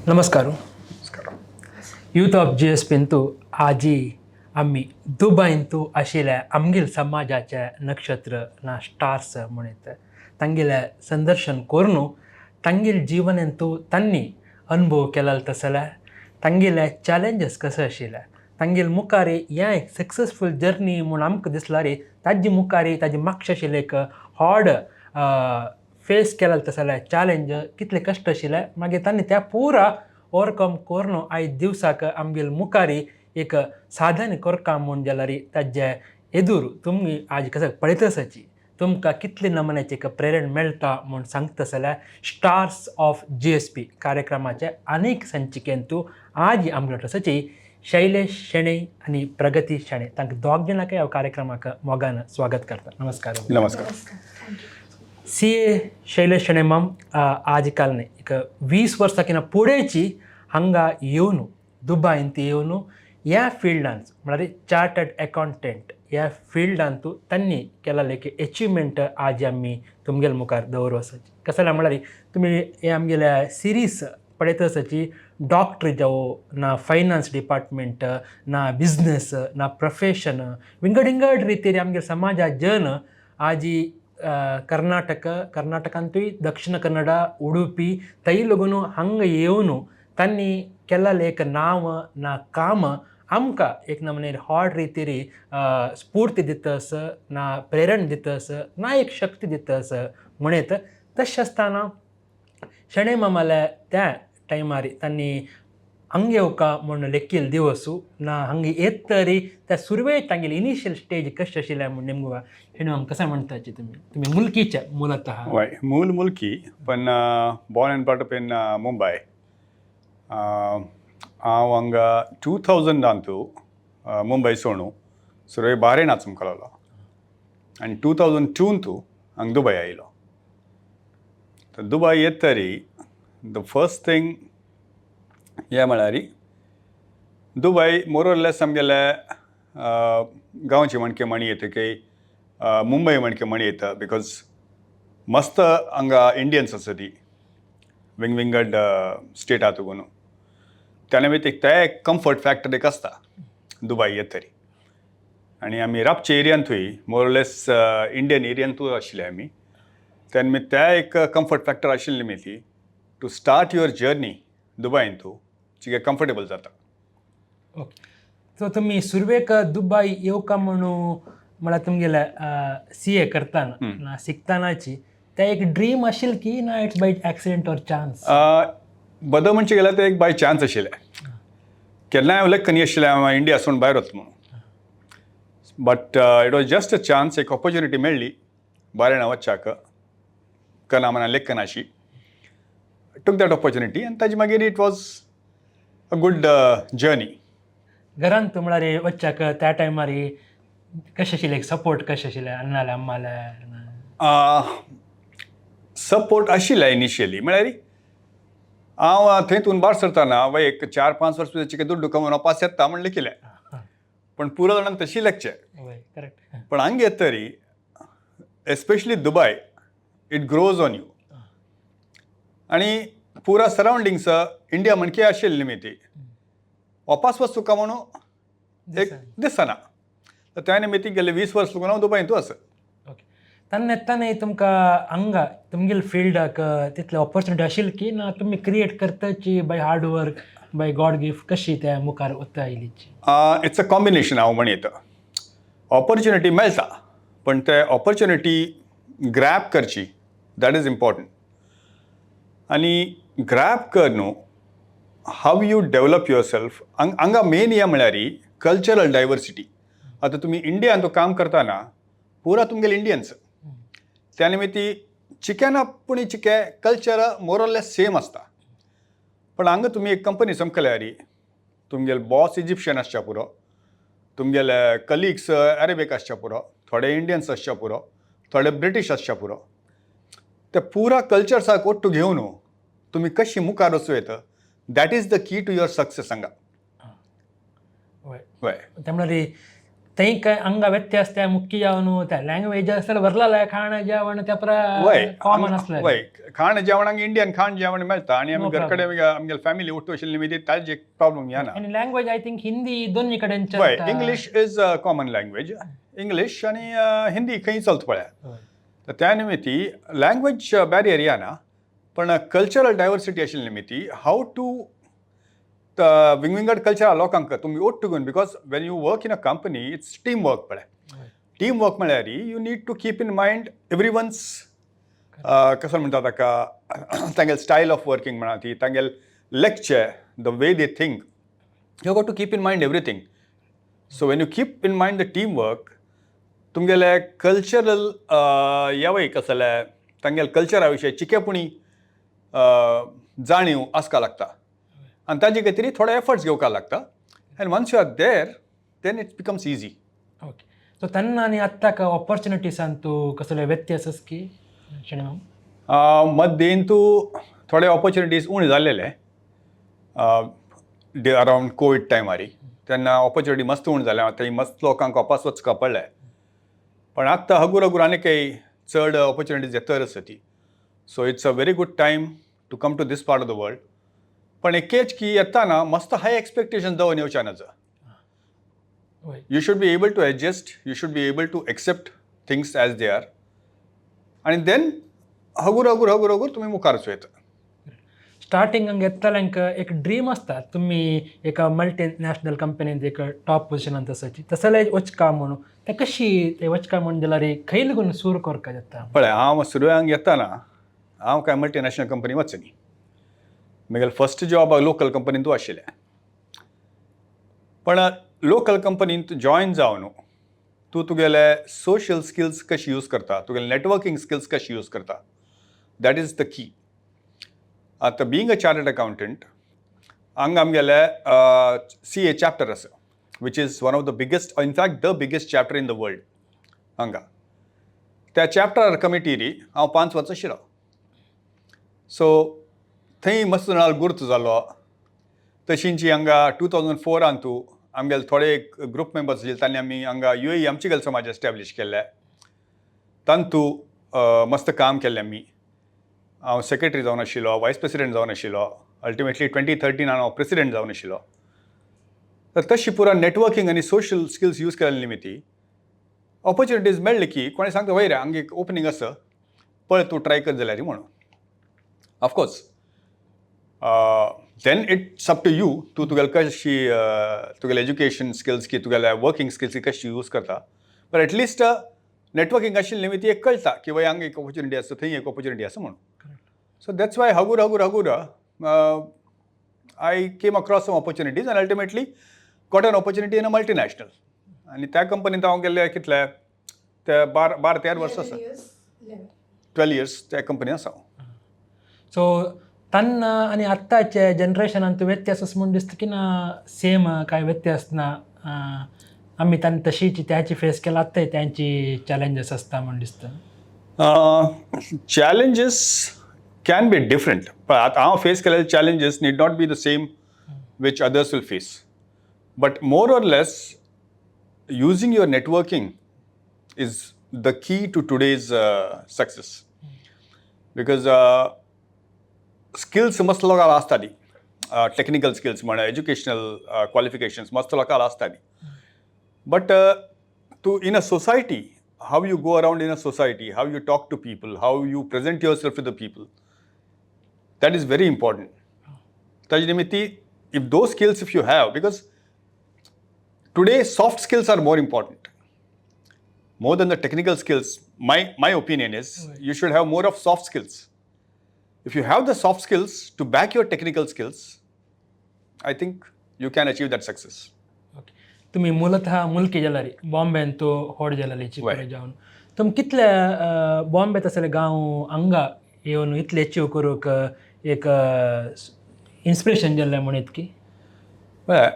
नमस्कार. नमस्कार. Youth of जीएसपींतू आजी आमी दुबायंतू आशिल्ल्या आमगेल समाजाचे नक्षत्र ना स्टार्स म्हणीत तांगेले संदर्शन करून तांगेल जिवनांतू तांणी अनुभव केला तसले, तांगेले चॅलेंजीस कशें आशिल्ले, तांगेल मुखार हें एक सक्सेसफूल जर्नी म्हूण आमकां दिसला रे, ताजे मुखार ताजे मागशें आशिल्लें एक हार्ड फेस केला तसले चॅलेंज, कितले कश्ट आशिल्ले, मागीर तांणी त्या पुरा ओवरकम करून आयज दिवसाक आमगेल मुखार एक साधन करका म्हूण जाल्यार ताजे एदूर तुमी आज कसं पळयत आसाची, तुमकां कितले नमुन्याची एक प्रेरण मेळटा म्हूण सांगता जाल्यार स्टार्स ऑफ जीएसपी कार्यक्रमाचे अनेक संचिकेंतू आज आमगेलो आसाची शैलेश शेणै आनी प्रगती शेणै. तांकां दोग जाणांकय ह्या कार्यक्रमाक मोगान स्वागत करता. नमस्कार. नमस्कार. सीए शैलेश शेणै माम आजकाल न्ही, एक 20 वर्सां किना पुढेची हांगा येवन, दुबायंत येवन ह्या फिल्डांत, म्हळ्यार चार्टर्ड अकाउंटंट ह्या फिल्डांतू तांणी केलेलें एक एचिवमेंट आज आमी तुमगेले मुखार दवर आसाची. कशें जाल्यार म्हळ्यार तुमी हे आमगेल्या सिरीज पळयत आसाची, डॉक्टर जावं ना फायनान्स डिपार्टमेंट ना बिजनेस ना प्रोफेशन, विंगड विंगड रितीर आमगे समाजा जन आजी कर्नाटक, कर्नाटकांतूय दक्षिण कन्नडा, उडुपी थंय लगून हांगा येवन तांणी केल्लें एक नांव ना काम आमकां एक नमुने हार्ड रितीर स्फूर्ती दिता आस ना प्रेरण दिता आस ना एक शक्ती दिता आस म्हणत. तशें आसतना शणै मामाल्या त्या टायमार तांणी हांगा येवका म्हूण लेखील दिवसू ना हांगा येत तरी त्या सुरवेक तांगेली इनिशियल स्टेज कशें आशिल्लें म्हूण नेमको शणै माम कशें म्हणटाचे तुमी? तुमी मुलकीचे मुलतः. वय, मूल मुलकी पण born and brought up in Mumbai. हांव हांगा 2000 तू मुंबय सोणू सुरवेक बारेन वचूंक लागलो आनी 2002 तूं हांगा दुबय आयलो. तर दुबय येत तरी the first thing हें म्हळ्यार दुबय मोर ऑर लेस आमगेले गांवची म्हणके म्हणी येता की मुंबय म्हणके म्हणी येता, because मस्त हांगा इंडियन्स आसा ती विंग विंगड स्टेटात तुगून. त्या निमित्त एक ते एक कम्फर्ट फॅक्टर एक आसता दुबय येत तरी. आनी आमी राबचे एरियांतूय मोर लेस इंडियन एरियांतूय आशिल्ले आमी. त्या निमित्त त्या एक कम्फर्ट फॅक्टर आशिल्ले निमित्ती टू स्टार्ट your journey दुबयंतू चिके कम्फर्टेबल जाता. ओके, सो तुमी सुरवेक दुबय येवका म्हणून म्हळ्यार तुमगेले सीए करतना ना शिकतानाची ते एक ड्रीम आशिल्ली की ना it's by accident or chance? बदल म्हणचे गेल्यार ते एक बाय चान्स आशिल्लें. केन्नाय हांव लेखनी आशिल्लें हांव इंडिया सोडून भायर वतलो म्हणून, but it was just a chance. एक ऑपॉर्च्युनिटी मेळ्ळी बारेण वच्चाक कला मना लेखनाशी. टूक that opportunity आनी ताजे मागीर it was a good journey. घरांत म्हळ्यार वच्चाक त्या टायमार कशें आशिल्लें? सपोर्ट कशें आशिल्लें अण्णाले, अम्माले? सपोर्ट आशिल्ले इनिशियली. म्हळ्यार हांव थंयतून भायर सरतना वय एक 4-5 वर्स चिके दुड्डू कमोवन वापास येता म्हण लेखिलें, पण पुरो जाणांक तशी लेखचें. वय, करेक्ट. पण हांगा येत तरी, especially Dubai, it grows on you आनी पुरा सरावंडिंग्स इंडिया म्हणके आशिल्ले निमित्ती वापास वच तुका म्हणून एक दिसना. तर त्या निमित्ती गेले 20 वर्स लागून हांव दुबयंतू आसा. ओके, तेन्ना येताना तुमकां हांगा तुमगेले फिल्डाक तितले ऑपॉर्च्युनिटी आशिल्ली की ना तुमी create करताची by hard work, by God gift, कशी त्या मुखार वता आयलीची? It's a combination हांव म्हणयत. ऑपॉर्च्युनिटी मेळटा, पण ते ऑपॉर्च्युनिटी ग्रॅब करची, that is important. आनी ग्रॅब कर न्हू, how you develop yourself. हांगा मेन हें म्हळ्यार कल्चरल डायवर्सिटी. आतां तुमी इंडियान काम करतना पुरा तुमगेले इंडियन्स, त्या निमित्ती चिकना पूण चिके culture more or less same आसता. पण हांगा तुमी एक कंपनी चमकल्यार तुमगेले बॉस इजिप्शियन आसच्या पुरो, तुमगेले कलिग्स अरेबीक आसच्या पुरो, थोडे इंडियन्स आसच्या पुरो, थोडे ब्रिटीश आसच्या पुरो. ते पुरा कल्चर्साक ओट्टू घेवन तुमी कशी मुखार वचूं येता, that is the key to your success हांगा. वय. वय. त्या म्हळ्यार थंय काय हांगा व्यत्यास त्या मुख्य जावन त्या लँग्वेज आसल्यार बरलाले खाण जेवण त्या वय कॉमन आसलें. वय, खाण जेवण हांगा इंडियन खाण जेवण मेळटा आनी आमी No घर कडेन आमगेले फॅमिली उठ्ठो आशिल्ली निमित्त ताजे एक प्रॉब्लम येना. आनी लँग्वेज I think Hindi दोन्ही कडेन वय, चलता. English is a common language. English आनी हिंदी खंय चलता पळया. तर त्या निमित्ती लँग्वेज बॅरियर येना, पण कल्चरल डायवर्सिटी आशिल्ले निमित्ती हाव टू विंगविंगड कल्चरा लोकांक तुमी ओट्ट घेवन, because when you work in a company, it's team work पळय. टीम वर्क म्हळ्यार you need to keep in mind everyone's, कसो म्हणटा ताका, तांगेले स्टायल ऑफ वर्किंग म्हणा ती, तांगेले lecture, the way they think. You got to keep in mind everything. So when you keep in mind the team work, तुमगेले cultural यावय कसले तांगेले कल्चरा विशयी चिकेपणी जाणीव आसका लागता आनी ताजे खातीर थोडे एफर्ट्स घेवपाक लागता, and once you are there, then it becomes easy. Okay, so तेन्ना आनी आत्ताक ऑपॉर्च्युनिटीसान तूं कसले व्यत्यास आसा की शेणेमाम? मद्दीन तूं थोडे ऑपॉर्च्युनिटीज उणे जाल्लेले अरावंड कोवीड टायमारी. तेन्ना ऑपॉर्च्युनिटी मस्त उण जाल्या, थंय मस्त लोकांक वापस वचका पडलें. पण आत्तां हगूर हगूर आनी काही चड ऑपॉर्च्युनिटीज येतर आसा ती. So it's a very good time to come to this part of the world. पण एकेच की येताना मस्त हाय एक्सपेक्टेशन दवर येवच्या नजो. You should be able to adjust, you should be able to accept things as they are, आणि then हगूर हगूर हगूर हगूर तुमी मुखार वचूं येता. स्टार्टिंग हंग येतल्यांक एक ड्रीम आसता, तुमी एका मल्टी नॅशनल कंपनीत एक टॉप पोजिशनांत आसाची, तसले वचका म्हणून ते कशी ते वचका म्हणून जाल्यार खंय लागून सूर करका जाता? पळय, हांव सुरवेक येताना हांव काय मल्टीनॅशनल कंपनी वचनी. म्हगेलें फर्स्ट जॉब लोकल कंपनींतू आशिल्लें. पण लोकल कंपनींत जॉयन जावन तूं तुगेले सोशल स्किल्स कशे यूज करता, तुगेले नॅटवर्किंग स्किल्स कशे यूज करता, that is the key. आतां बीइंग अ चार्टर्ड अकावंटंट, हांगा आमगेले सी ए चॅप्टर आसा, which is one of the biggest, in fact the biggest chapter in the world. हांगा त्या चॅप्टर कमिटीरी हांव 5 वर्सां आशिल्लो. सो थंय मस्त जाणां गुर्त जालो. तशींची हांगा 2004आन तूं आमगेले थोडे ग्रुप मेंबर्स आशिल्ले, तांणी आमी हांगा युएई आमची गल समाज एस्टॅब्लीश केल्ले. तांतू मस्त काम केल्लें आमी. हांव सेक्रेटरी जावन आशिल्लो, वायस प्रेसिडेंट जावन आशिल्लो, अल्टिमेटली 2013आन हांव प्रेसिडेंट जावन आशिल्लो. तर तशी पुरा नॅटवर्किंग आनी सोशल स्किल्स यूज केल्ले निमित्ती ऑपॉर्च्युनिटीज मेळ्ळे की कोणें सांगता, "वय रे, हांगा एक ओपनींग आसा पळय, तूं ट्राय कर जाल्यार" म्हणून. Of course, then it's up to you, तूं तुगेले कशी तुगेले एज्युकेशन स्किल्स की तुगेले वर्किंग स्किल्स कशी यूज करता. बट एटलिस्ट नॅटवर्किंग आशिल्ले निमित्ती एक कळटा की वय, हांगा एक ऑपॉर्च्युनिटी आसा, थंय एक ऑपॉर्च्युनिटी आसा म्हणून. So that's why हगूर हगूर हगूर I came across some opportunities and ultimately got an opportunity in a multinational. आनी त्या कंपनीत हांव गेल्ले कितले ते 12-13 वर्सां आसा. 12 इयर्स त्या कंपनीत आसा हांव. सो तेन्ना आनी आत्ताच्या जनरेशनान व्यत्यास अशें म्हूण दिसता की ना, सेम काय व्यत्यास ना? आमी तांणी तशीच त्याची फेस केला, आत्ताय त्यांची चॅलेंजीस आसता म्हूण दिसता? Challenges can be different, पण आतां हांव फेस केलेले challenges need not be the same which others will face, but more or less using your networking is the key to today's success, because skills मस्त लोकांक आसता ती, टेक्निकल स्किल्स म्हण, educational क्वॉलिफिकेशन्स मस्त लोकांक आसता ती, बट तूं in a society, how you go around in a society, how you talk to people, how you present yourself to the people, that is very important. ताजे निमित्ती if those skills if you have, because today soft skills are more important more than the technical skills. My opinion is you should have more of soft skills. If you have the soft skills to back your technical skills, I think you can achieve that success. Okay, तुमी मूलतः मुल्की जाल्यार बॉम्बेन तूं व्हड जाल्यार चिपळे जावन तुमी कितले बॉम्बे तसले गांव हांगा येवन इतले अचीव करूंक एक इन्स्पिरेशन जाल्लें म्हण इतकी? Well,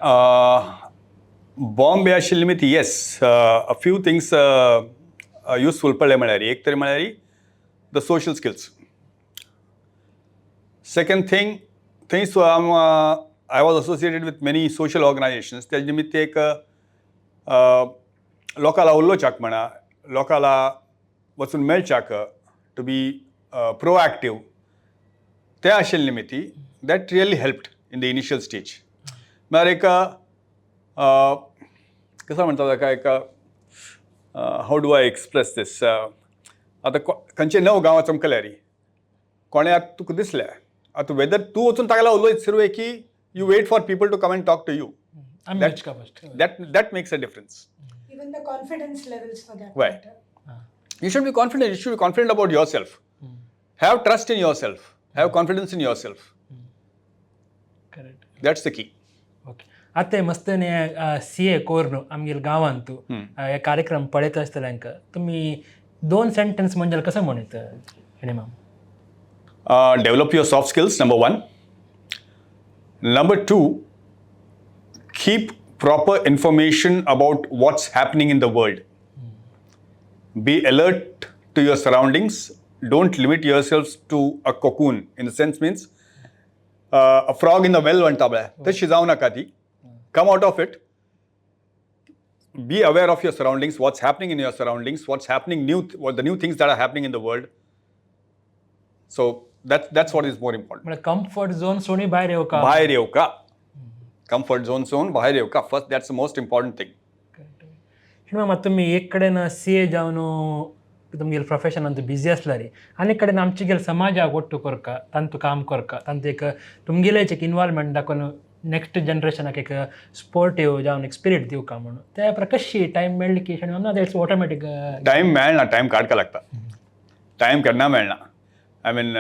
Bombay आशिल्ले निमित्त, yes, a few things useful पडले म्हळ्यार, एक तरी म्हळ्यार the social skills. Second thing, थंय I was associated with many social organisations. तेजे निमित्त एक लोकांला उलोवच्याक म्हणा, लोकांला वचून मेळच्याक, टू बी प्रोएक्टीव ते आशिल्ले निमित्ती that really helped in the initial stage. म्हळ्यार एक कसं म्हणटा ताका, एक, how do I express this? आतां खंयचे नव गांवां चमकल्यारी कोणें आतां तुका दिसलें, आतां वेदर तूं वचून तागेल्या उलयत सुरवेक की you wait for people to come and talk to you. आमी वचका first. That makes a difference. Even the confidence levels for that Why? Matter. You should be confident. You should be confident about yourself. Have trust in yourself. Have confidence in yourself. Correct. That's the key. Okay, आतां मस्त C ए corn आमगेले गांवांत हे कार्यक्रम पळयत आसतल्यांक तुमी दोन sentence म्हणजे कसं म्हणत शेणेमाम? Develop your soft skills, number one. Number two, keep proper information about what's happening in the world. Be alert to your surroundings. Don't limit yourselves to a cocoon. In the sense means, a frog in the well म्हणटा पळय, तशी जावं नाका ती. Come out of it. Be aware of your surroundings, what's happening in your surroundings, what's happening new, what the new things that are happening in the world. So that's what is more important. म्हळ्यार comfort zone सोडून भायर येवका. भायर येवका, comfort zone सोडून भायर येवका first. That's the most important thing. शेणमाम, आतां तुमी एक कडेन सी ए जावन तुमगेले प्रोफेशनान बिजी आसल्यार आनी कडेन आमचे गेले समाजाक ಒಟ್ಟು ಕೊರಕ ತಂತು काम ಕೊರಕ ತಂತು एक तुमगेलेच एक इन्वॉल्वमेंट दाखोवन नेक्स्ट जनरेशनाक एक स्पोर्टीव जावन एक स्पिरीट दिवका म्हणून त्या प्रकार कशी टायम मेळ्ळी की शेणमाम ना, it's automatic? Time मेळना, टायम काडका लागता. टायम केन्ना मेळना. I mean,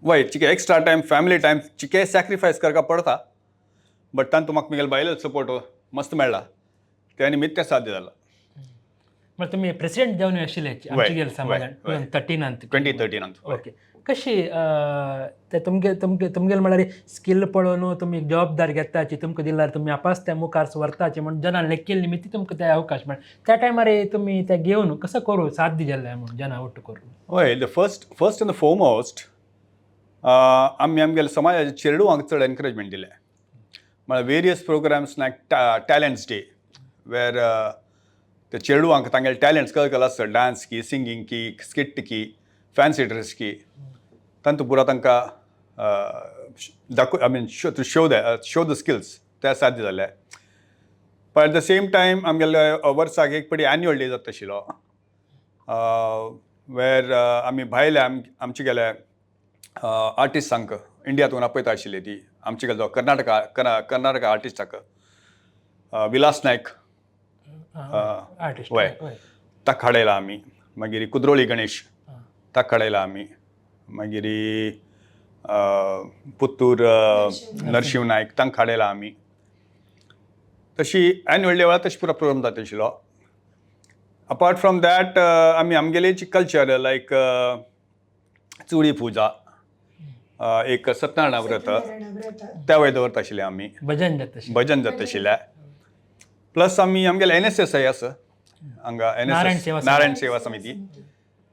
वय चिके एक्स्ट्रा टायम, फॅमिली टायम चिके सॅक्रिफायस करका पडता, बट तांतू म्हाका म्हगेले बायलेचो सपोर्ट मस्त मेळ्ळा, त्या निमित्त तें साध्य जालां. म्हळ्यार तुमी प्रेसिडेंट जावन आशिल्ले आमचे गेले समाजान 2013. 2013. ओके, कशी ते तुमगे तुमगे तुमगेले म्हळ्यार स्कील पळोवन तुमी जबाबदारी घेताची, तुमकां दिल्यार तुमी आपास त्या मुखार व्हरताची म्हण जनां लेखकेले निमित्त तुमकां ते अवकाश मेळ्ळे. त्या टायमार तुमी ते घेवन कसो करूं साध्य जाल्लें म्हूण जना ಒಟ್ಟು करूं? हय, the first and the foremost, आमी आमगेल्या समाजाच्या चेडवांक चड एनकरेजमेंट दिलें. म्हळ्यार various programs like talents day, where ते चेडवांक तांगेले टॅलंट्स कळकल आसता, डांस की, सिंगींग की, स्किट की, फॅन्सी ड्रेस की, तांतू पुरा तांकां दाखय, I mean, show to show the skills, ते साध्य जालें. But at the same time आमगेले वर्साक एक पटी एन्युअल डे जाता आशिल्लो, वेर आमी भायले आमचे गेले आर्टिस्टांक इंडियांतून आपयता आशिल्ली ती. आमचे गेलो कर्नाटका कर्नाटका आर्टिस्टाक, विलास नायक. आर्टिस्ट. वय. ताका हाडयला आमी. मागीर कुद्रोळी गणेश, ताका हाडयला आमी. मागीर पुत्तूर नरशिंव नायक, तांकां हाडयला आमी. तशी एन्युअल डे वेळार तशी पुरो प्रोग्राम जाता आशिल्लो. अपार्ट फ्रॉम that, आमी आमगेलेची कल्चर लायक चुडी पुजा, एक सत्यनारायण व्रत. सत्यनारायण व्रत. त्या वेळार दवरता आशिल्ले आमी. भजन जाता. भजन जाता आशिल्लें. प्लस आमी आमगेले एनएसएस आसा हांगा, एन नारायण एस सेवा एस, नारायण सेवा समिती,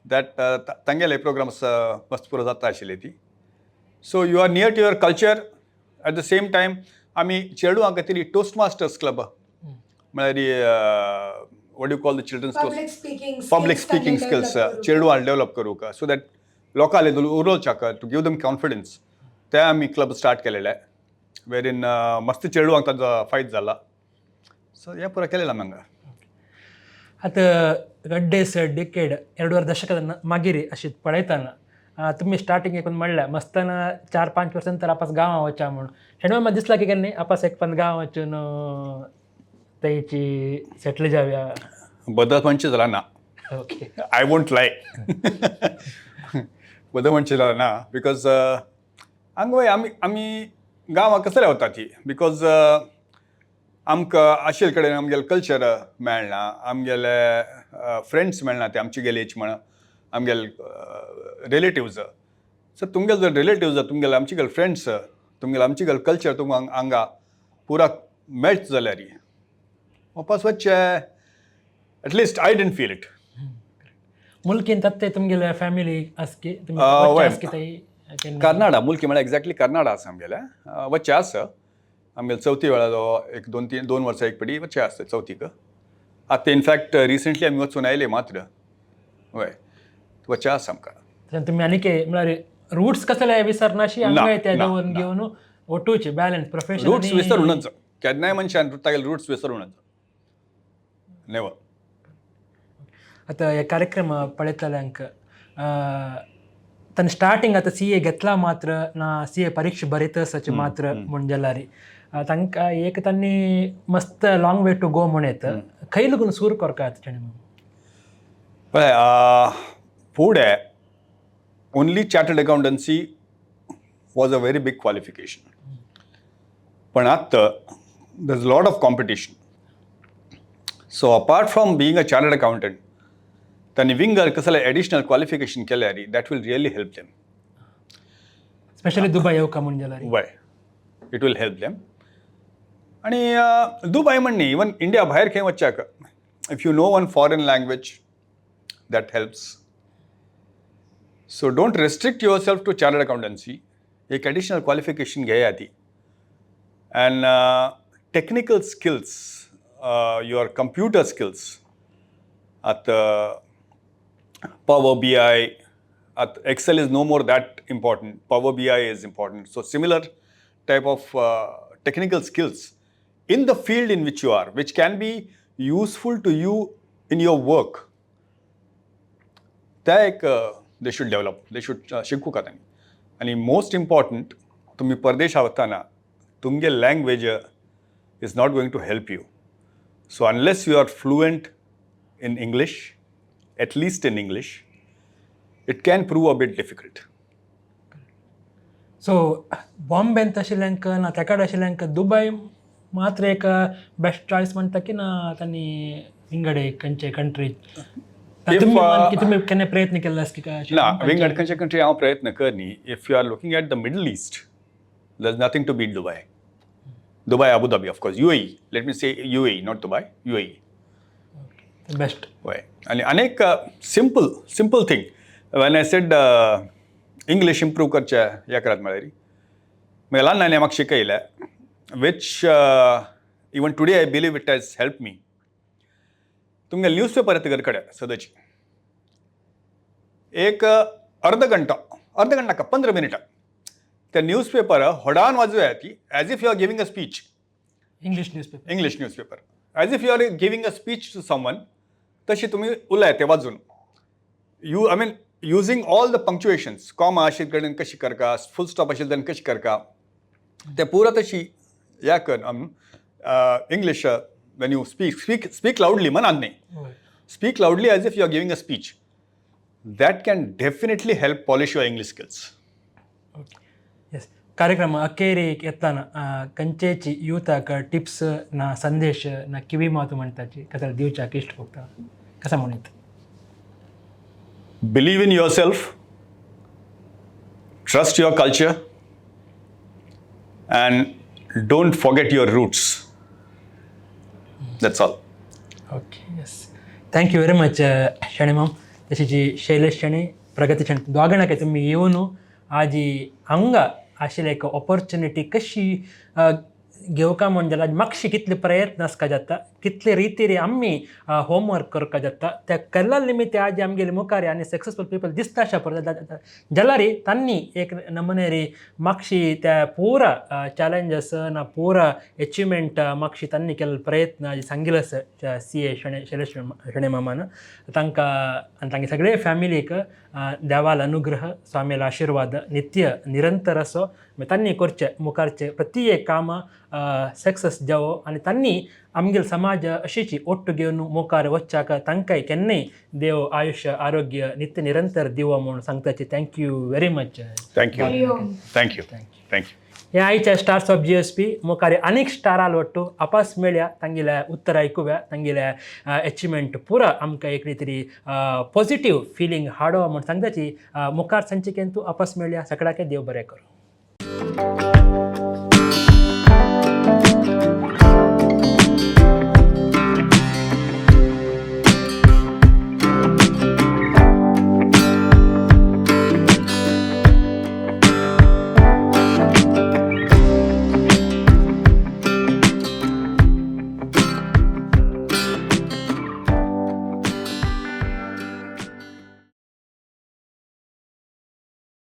that तांगेले प्रोग्राम्स मस्त पुरो जाता आशिल्ले ती. So you are near to your culture. At the same time आमी चेडवां खातीर टोस्ट मास्टर्स क्लब, म्हळ्यार what you call the children's public speaking. Public speaking skills चेडवां डेव्हलप करूंक, सो that लोकांले उलोवच्याक, टू गिव दम कॉन्फिडन्स, ते आमी क्लब स्टार्ट केलेले, वेर इन मस्त चेडवांक ताजो फायदो जाला. सो हें पुरो केलेलें आमी हांगा. आतां गड्डेस डिकेड ಎರಡೂವರೆ ದಶಕದ मागीर अशी पळयतना तुमी स्टार्टिंग एक म्हणल्या मस्ताना 4-5 वर्सां नंतर आपस गांवां वचा म्हणून. शेणवा म्हाका दिसला की केन्ना आपस एक पण गांव वचून तेची सेटल जावया? बदल म्हणचे जाला ना. ओके. I won't lie, बदल म्हणचे जाला ना, because हांगा वय आमी गांवां कसले वता ती, because आमकां आशिल्ले कडेन आमगेलें कल्चर मेळना, आमगेले फ्रेंड्स मेळना, ते आमचे गेले म्हण आमगेले रिलेटिव्ज. सो तुमगेले जर रिलेटिव्ज, तुमगेले आमचे गेले फ्रेंड्स, तुमगेले आमचे गेले कल्चर तुमकां हांगा पुरा मेळटा जाल्यार वापस वचचे, at least I didn't feel it. मुल्कीन तत्ते तुमगेले फॅमिली आसकी तुमी वय. आसकी थंय? कर्नाडा, मुल्की म्हळ्यार एक्झॅक्टली कर्नाडा आसा आमगेलें. वच्चें आसा आमगेले चवथी वेळार, एक दोन तीन 2 वर्सां एक पटी वच्चें आसता चवथीक. आतां इनफॅक्ट रिसंटली आमी वचून आयले मात्र. वय, वचचें आसा आमकां. तशें तुमी आनीक म्हळ्यार रुट्स कसले विसरनाशी हांगा ते ना, दवरून ना. घेवन ओटूचे बॅलन्स प्रोफेशन. रुट्स विसरूनच, केन्नाय मनशान तागेले रुट्स विसरूनच, नेवर. आतां हे कार्यक्रम पळयतल्यांक, ताणें स्टार्टींग आतां सीए घेतला मात्र ना सीए परीक्षा बरयतसाचे मात्र म्हूण जाल्यार तांकां एक तांणी मस्त लाँग वे टू गो म्हण येता. खंय लागून सूर करका ताणें? पळय, फुडें only chartered accountancy was a very big qualification, पण आत्तां there is lot of competition. So apart from being a chartered accountant, तांणी विंगर कसले एडिशनल क्वॉलिफिकेशन केल्यार that will really help them. Specially Dubai येवका म्हूण जाल्यार. वय, it will help them. आणि Dubai म्हण न्ही, इवन इंडिया भायर खंय वचच्याक, if you know one foreign language, that helps. So don't restrict yourself to chartered accountancy. एक एडिशनल क्वॉलिफिकेशन घेया ती and technical skills, your computer skills. आतां Power BI, at Excel is no more that important. Power BI is important. So similar type of technical skills in the field in which you are, which can be useful to you in your work. त्या एक they should develop, they should शिकू का तांणी. आनी most important, तुमी परदेशा वतना तुमगे language is not going to help you. So unless you are fluent in English, at least in English, it can prove a bit difficult. So बॉम्बेंत आशिल्ल्यांक ना तेकाड आशिल्ल्यांक दुबय मात्र एक बेस्ट चॉयस म्हणटा की ना तांणी विंगडे खंयचे कंट्री? If, तुमी केन्ना प्रयत्न केल्लो आसा की काय अशें? ना, विंगड खंयचे कंट्री हांव प्रयत्न करनी. If you are looking at the Middle East, there is nothing to beat Dubai. Dubai, Abu Dhabi, of course, UAE. Let me say UAE, not Dubai, UAE. Best. वय, आनी अनेक simple thing, when I said English improve करचें ह्या करात म्हळ्यार, मागीर ल्हान ल्हान म्हाका शिकयलें, which even today I believe it has help me. तुमगे न्यूज पेपर येता घर कडेन सदांची, एक अर्द घंटो, अर्द घंटा नाका, 15 मिनटां त्या न्यूज पेपर होडान वाजोया ती, as if you are giving a speech. English newspaper. English newspaper, as if you are giving a speech to someone, तशी तुमी उलयात ते वाजून. You, I mean, using all the punctuations, comma आशिल्ले कडेन कशी करका, फूल स्टॉप आशिल्ले कडेन कशी करका, ते पुरा तशी या कर. English when you speak, speak loudly, मनान न्ही. Speak loudly as if you are giving a speech. That can definitely help polish your English skills. Okay, yes. कार्यक्रम अखेरीक येताना कंचेची युथाक टिप्स ना संदेश ना किवी मातू म्हणताची कसा दिवच्याक इश्ट भोगता कसा म्हणीत? Believe in yourself, trust your culture, and don't forget your roots. That's all. Okay, yes, thank you very much शणेमाम. तशीची Shailesh Shenoy, प्रगती शणे, दोगांक तुमी येवन आजी हांगा आशिल्ले एक ऑपॉर्च्युनिटी कशी घेवका म्हण जाल्यार मातशी कितले प्रयत्न आसका जाता, कितले रितीरी आमी होमवर्क करका जाता, त्या केल्ल्या निमित्त आज आमगेले मुखार आनी सक्सेसफूल पिपल दिसता अशा परत जाल्यार तांणी एक नमुनेरी मातशी त्या पुरा चॅलेंजस ना पुरा एचिवमेंट मातशी तांणी केल्लो प्रयत्न सांगिल्लो आसा सी ए शणे शैलेश शणे मामान. तांकां आनी तांगे सगळे फॅमिलीक देवाल अनुग्रह, स्वामीला आशिर्वाद नित्य निरंतर असो. मागीर तांणी करचे मुखारचे प्रति एक काम सक्सेस जावो आनी तांणी आमगेल समाज अशीची ओट्टू घेवन मुखार वच्चाक तांकांय केन्नाय देव आयुश्य आरोग्य नित्य निरंतर दिवो म्हूण सांगताची. Thank you very much. Thank you. Hari Om. Thank you. Thank you. Thank you. हे आयच्या स्टार्स ऑफ जीएसपी मुखार अनेक स्टाराल वट्टू आपास मेळ्या, तांगेल्या उत्तर आयकुया, तांगेल्या एचिवमेंट पुरा आमकां एक तरी पॉझिटिव्ह फिलींग हाडो म्हूण सांगताची. मुखार संचिकेन तूं आपास मेळ्या. सगळ्याके देव बरें करूं.